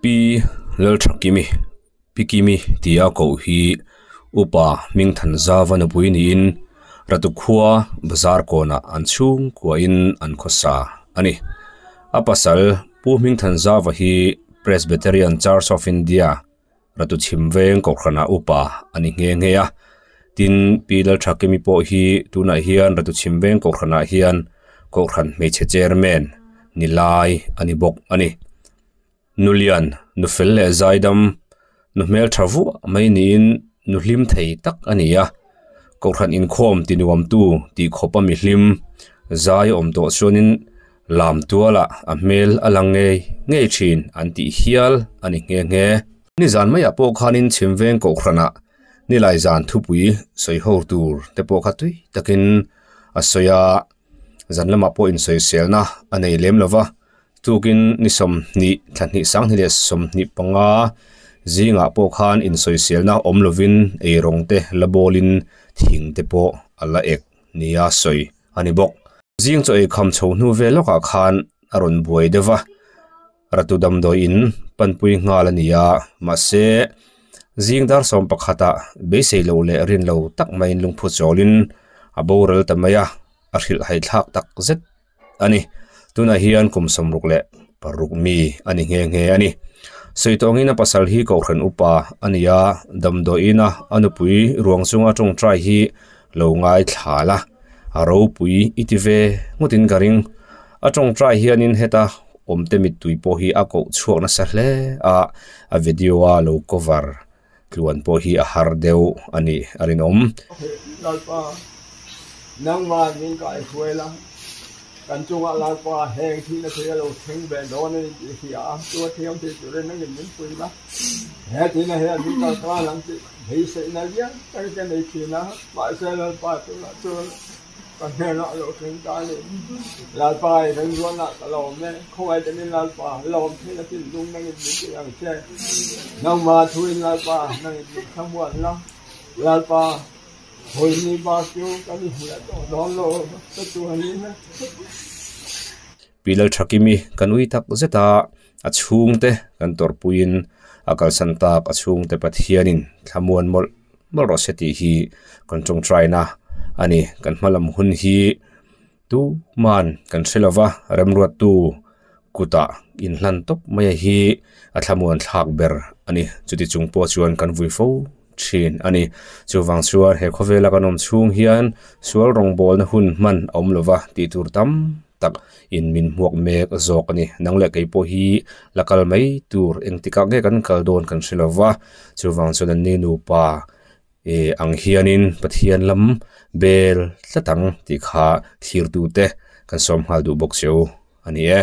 Pi Lalthakimi, Pi Kimi tia koh hi Upa Hmingthanzava nupui niin Ratu khua bazar kawnah an chhungkuahin an khawsa a ni. A pasal Pu Hmingthanzava hi Presbyterian Church of India Ratu chhim veng kohhranah upa a ni nghe nghe a. Tin, Pi Lalthakimi pawh hi tunah hian Ratu chhim veng kohhranah hian kohhran hmeichhe chairman ni lai a ni bawk a ni. Nulian, nu fel leh zaidam, nu hmeltha vuah mai niin nu hlim thei tak a ni a. Kohhran inkhawm ti nuamtu tih khawp a mihlim zai awm tawh chuanin Lam tualah a hmel a lang ngei ngei thin an tih hial a ni nghe nghe. Nizan maiah pawh khanin Chhimveng Kohhranah nilai zan thupui sawi ho tur te pawh kha tui takin a sawi a, zan lamah pawh insawiselna a nei lem lo va, tukin ni 20 thla hnih sanghnih leh 25 zingah pawh khan insawiselna awm lovin eirawng te la bawlin thing te pawh a la ek nia sawi a ni bawk. Zing chaw ei kham chho hnu vel lawkah khan a rawn buai deuh va, Ratu damdawi in panpui nghal a ni a, mahse zing dar sawm pakhatah beisei lo leh rin lo tak maiin lungphu chawlin a boral ta mai a, a hrilh haithlak tak zet a ni. Tunah hian kum 66 mi a ni nghe nghe a ni. Sawi tawngin a pasal hi Kohhran upa a ni a, damdawiin a a nupui ruang chunga tawngtai hi lo ngaithla la, a ropui i ti ve ngawtin ka ring. A tawngtai hianin heta awmte mittui pawh hi a koh chhuak nasa hle a, a video a lo cover tluan pawh hi a har deuh a nih a rinawm. Lalpa, nangmah min kaihruai la, kan chungah Lalpa heng thihna thei a lo thleng ve dawn a ni tih hria a, chu a thiam thei turin nangin min pui la, he thihna hian min kalsan ang tih Beiseihna lian tak ka nei thin a, mahse Lalpa tunah chuan ka hnenah a lo thleng ta a ni. Lalpa i remrualnah ka lawm e, khawngaih takin Lalpa lawm theihna thinlung nangin min ti ang che. Nangmah thuin Lalpa nangin min thlamuan la, Lalpa hawini bak chu kan i hmu leh tawh dawn lo ka chuanin. Pi Lalthakimi kan ui tak zet a. A chhungte kan tawrhpuiin a kalsan tak a chhungte Pathianin thlamuan mawlh mawlh rawh se tih hi kan tawngtaina a ni. Kan hmalam hun hi tuman kan hre lova, remruattu kutah inhlan tawp mai hi a thlamuan thlak ber a ni. Chuti chung pawh chuan kan vui fo thin a ni. Chuvang chuan he khawvela kan awm chhung hian sual rawngbawlna hun hman a awm lova tih tur tam tak in min hmuak mek zawk a ni. Nang leh kei pawh hi la kal mai tur engtikah nge kan kal dawn kan hre lo va, chuvang chuan an ni nupa eh ang hianin Pathian lam bel tlat ang tih kha thlir tute kan sawm nghal duh bawk che u a ni e.